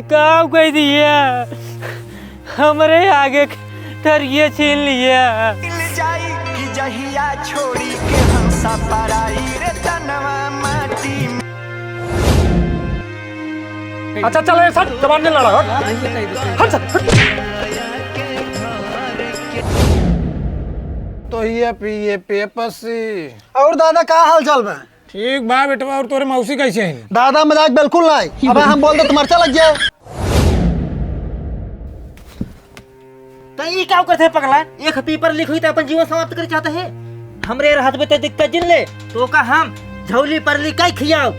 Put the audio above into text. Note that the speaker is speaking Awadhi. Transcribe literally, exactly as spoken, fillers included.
का कह दिया, हमरे आगे थरिये छीन लिया। मिल जाई कि जहिया छोड़ी के हंसा पराई रे तनवा माटी में। अच्छा चल, ए, सर, जबान नहीं लड़ा, हट। हट, सर, हट। तो ये पिए पेपसी। और दादा, का हाल चाल बा? ठीक बा बेटवा, और तोरे मौसी कैसे हैं? दादा, मजाक बिल्कुल नहीं। अब हम बोल दे तो मरचा लग जाए। तो ई का करते है पगला? एक paper leak हुई तो अपन जीवन समाप्त करे चाहते हैं? हमरे रहत में तो दिक्कत जिन ले, तो का हम झौली परली कई खियाओ?